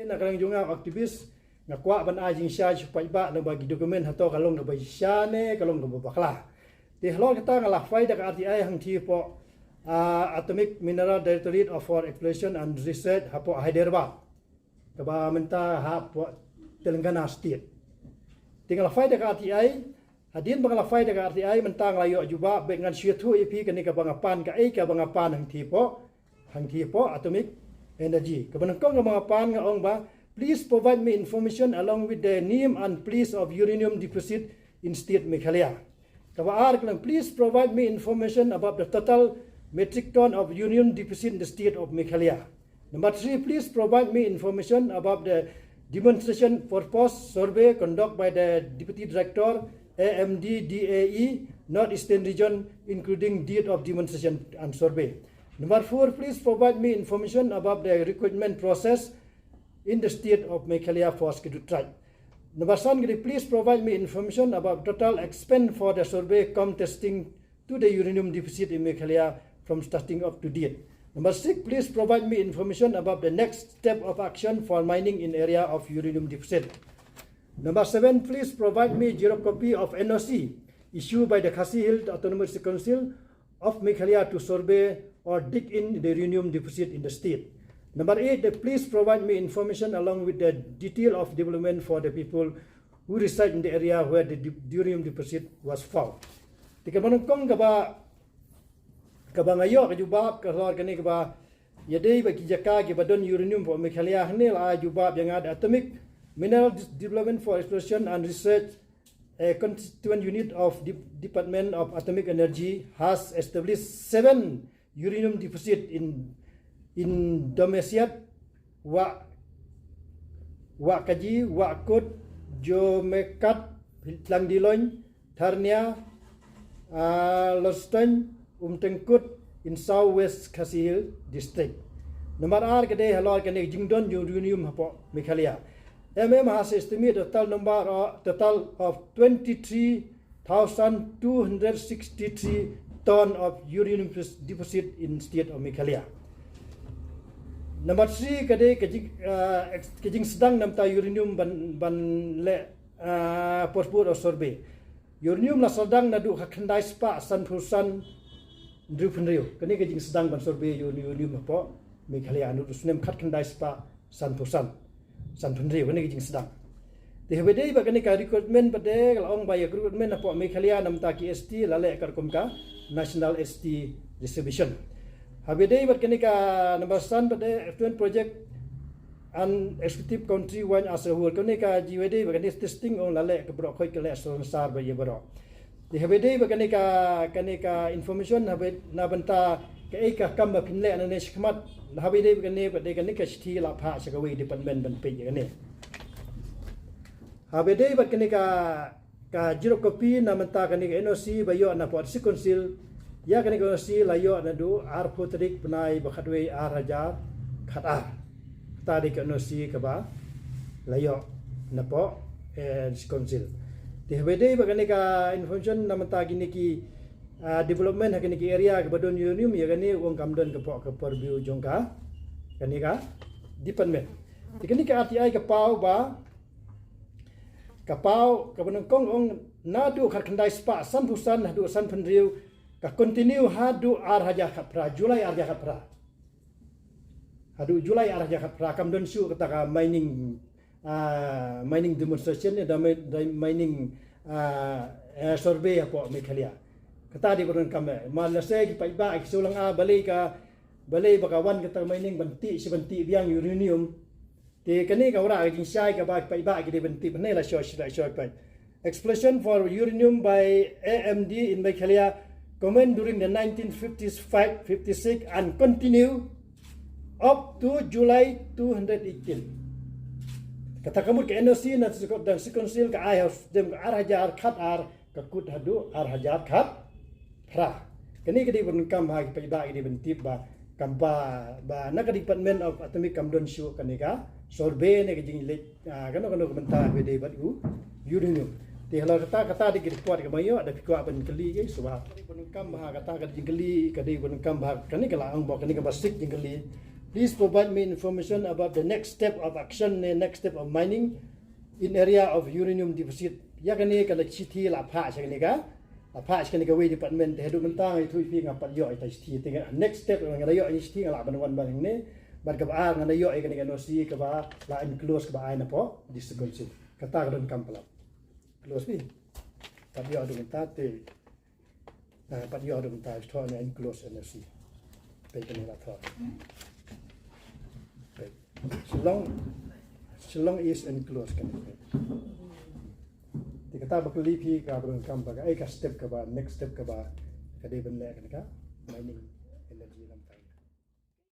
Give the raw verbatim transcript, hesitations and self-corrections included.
Na ka liang jong nga activist, nga kwah ban ai jingshai sha u paidbah, lada ki document hato ka long kaba shisha ne ka long kaba bakla. Te halor kata nga la file da ka R T I hangtei hapoh, ah, Atomic Mineral Directorate of for Exploration and Research hapoh Hyderabad, kaba mynta hapoh Telangana State. Te nga la file da ka R T I, hadien ba nga la file da ka R T I mynta nga la ïoh jubab, bad ngan shu ïathuh ïa phi kane kaba nga pan, kaei kaba nga pan hangtei hapoh, hangtei hapoh Atomic Energy. Kaba nyngkong kaba nga pan nga ong ba, please provide me information along with the name and place of uranium deposit in state Meghalaya. Kaba ar ka long, please provide me information about the total metric ton of uranium deposit in the state of Meghalaya. Number three, please provide me information about the demonstration purpose survey conducted by the Deputy Director, A M D D A E, North Eastern Region, including date of demonstration and survey. Number four, please provide me information about the recruitment process in the state of Meghalaya for Scheduled Tribe. Number seven, please provide me information about total expense for the survey cum testing to the uranium deposit in Meghalaya from starting up to date. Number six, please provide me information about the next step of action for mining in area of uranium deposit. Number seven, please provide me xerox copy of N O C issued by the Khasi Hills Autonomous Council of Meghalaya to survey or dig in the uranium deposit in the state. Number eight, please provide me information along with the detail of development for the people who reside in the area where the de-, uranium deposit was found. Te kaba nyngkong kaba, kaba nga ïoh ka jubab halor kane kaba ïadei bad ki jaka kiba don uranium hapoh Meghalaya, hangne la ai jubab ïa nga da Atomic Mineral Dis-, Development for Exploration and Research, a constituent unit of the Department of Atomic Energy, has established seven uranium deposit in, in Domesiat, Wa, Wakaji, Wakut, Jomekat, Tlangdilong, Tharnia, ah, Loston, Umtengkut, in South West Khasi Hills District. Number ar ka dei halor kane ka jingdon uranium hapoh Meghalaya. M M has estimate total number of, total of twenty-three thousand two hundred sixty-three ton of uranium deposit in state of Meghalaya. Number three ka dei ka jing, ah, ex-, ka jingsdang namar ta uranium ban, ban leh, ah, purpose of survey. Uranium la sdang naduh khatkhyndai spah sanphew san hynriew phew hynriew. Kane ka jingsdang ban survey ur-, uranium hapoh Meghalaya naduh snem khatkhyndai spah sanphew san, sanphew hynriew, kane ka jingsdang. Te haba ïadei bad kane ka recruitment pat de, la ong ba ïa ka recruitment hapoh Meghalaya namar ta ki S T la leh katkum ka National S T Reservation. Haba ïadei bad kane ka number san pat de, F twenty project and executive country wine as a whole. Kane ka jingïadei bad kane testing ong la leh ka baroh khoit ka leh sor sar ba ïa baroh. Te haba ïadei bad kane ka, kane ka information haba na bynta kaei ka kam ba phin leh nangne shakhmat. Haba ïadei bad kane, bad kane ka shithi la phah sha kawei department ban peit ïa kane. Haba ïadei bad kane ka, ka xerox copy na bynta kane ka N O C ba ïoh napoh District Council. Ïa kane ka N O C la ïoh naduh arphew tarik bnai ba khatwei ar hajar khatar. Kata dei ka N O C kaba la ïoh napoh, eh, District Council. Te haba ïadei bad kane ka information na bynta kine ki, ah, development ha kane ki area kiba don uranium, ïa kane u ong kam don hapoh ka purview jong ka, kane ka department. Te kane ka R T I ka paw ba, ka paw, kaba nyngkong ong naduh khatkhyndai spah sanphew san haduh sanphew hynriew, ka continue haduh ar hajar khatphra, July ar hajar khatphra. Haduh July ar hajar khatphra kam don shuh kata ka mining, ah, mining demonstration ne, da mi-, da mining, ah, eh, survey hapoh Meghalaya. Kata dei ba donkam eh. Ma lehse ki paidbah ki shu lyngngoh balei ka, balei ba ka wan kata ka mining ban tih shi ban tih biang uranium. Te kane ka wanrah ka jingshai kaba ki paidbah ki dei ban tip, hangne la shoh, la shoh pat. Exploration for uranium by A M D in Meghalaya commenced during the nineteen fifty-five fifty-six and continue up to July two hundred eighteen. Kata ka mut ka N O C na District Council ka ai ha u snem ka ar hajar khatar, ka kut haduh ar hajar khatphra. Kane ka dei ba donkam ha ki paidbah ki dei ban tip ba kam ba, ba na ka Department of Atomic kam don shuh kane ka survey ne ka jingleit, ah, kano kano ka bynta ba dei bad u uranium. Te halor kata, kata dei ki report kaba ïoh, da phi kwah ban kylli ki shuwa. Ka dei ba donkam ha kata ka jingkylli, ka dei ba donkam ha kane ka la ong ba kane kaba sik jingkylli. Please provide me information about the next step of action ne next step of mining in area of uranium deposit. Ïa kane ka la shithi la phah sha kane ka, la phah sha kane ka wei department te haduh mynta nga ïathuh ïa phi nga pat ïoh ïa ka shithi te nga next step nga la ïoh ïa ka shithi nga la ban wan ba hangne. Bad kaba ar nga la ïoh ïa kane ka N O C kaba la enclose kaba ai na pdeng District Council. Kata ka donkam palat. Close ni. Pat ïoh haduh mynta te. Ah, pat ïoh haduh mynta thoh ne enclose N O C. Peit kane la thoh. Peit. Shillong, Shillong is enclosed kane. Te kata ba kylli phi kaba donkam ba kaei ka step kaba, next step kaba ka dei ban leh kane ka mining.